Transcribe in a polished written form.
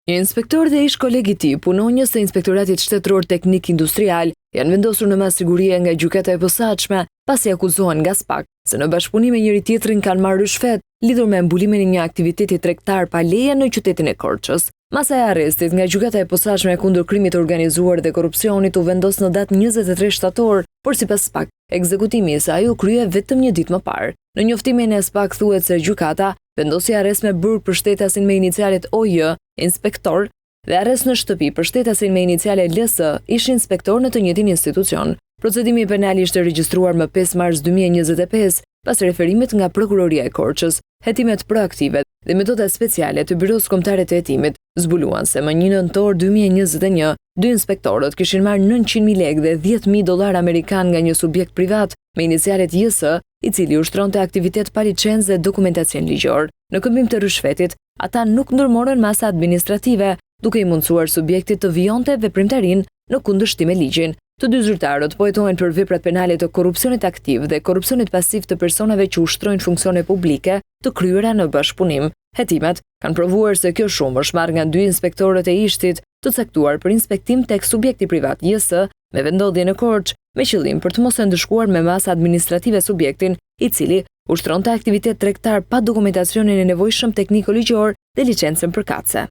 Një inspektor dhe ish-koleg i tij, punonjës të Inspektoratit Shtetëror Teknik Industrial, janë vendosur në masë sigurie nga Gjykata e Posaçme, pasi akuzohen nga SPAK se në bashkëpunim me njëri-tjetrin kanë marrë ryshfet lidhur me mbulimin e një aktiviteti tregtar pa leje në qytetin e Korçës. Masa e arrestit nga Gjykata e Posaçme kundër Krimit të Organizuar dhe Korrupsionit u vendos në datë 23 shtator, por sipas SPAK, ekzekutimi i saj u krye vetëm një ditë më parë. Në njoftimin e SPAK thuhet se gjykata vendosi arrest me burg për shtetasin me inicialet OJ, inspektor, dhe arrest në shtëpi për shtetasin me iniciale LS, ish-inspektor në të njëjtin institucion. Procedimi penal ishte regjistruar më 5 mars 2025, pas referimit nga Prokuroria e Korçës. Hetimet proaktive dhe metodat speciale të Byrosë Kombëtare të Hetimit zbuluan se më 1 nëntor 2021, dy inspektorët kishin marrë 900.000 lekë dhe 10.000 dollarë amerikanë nga një subjekt privat me inicialet JS i cili ushtronte aktivitet pa licencë dhe dokumentacion ligjor. Në këmbim të ryshfetit, ata nuk ndërmorën masa administrative, duke i mundësuar subjektit të vijonte veprimtarinë në kundërshtim me ligjin. Të dy zyrtarët po hetohen për veprat penale të korrupsionit aktiv dhe korrupsionit pasiv të personave që ushtrojnë funksione publike të kryera në bashkëpunim. Hetimet kanë provuar se kjo shumë është marrë nga dy inspektorët e ISHT-it të caktuar për inspektim tek subjekti privat JS me vendndodhje në Korçë, me qëllim për të mos e ndëshkuar me masë administrative subjektin, i cili ushtronte aktivitet tregtar pa dokumentacionin e nevojshëm tekniko-ligjor dhe licencën përkatëse.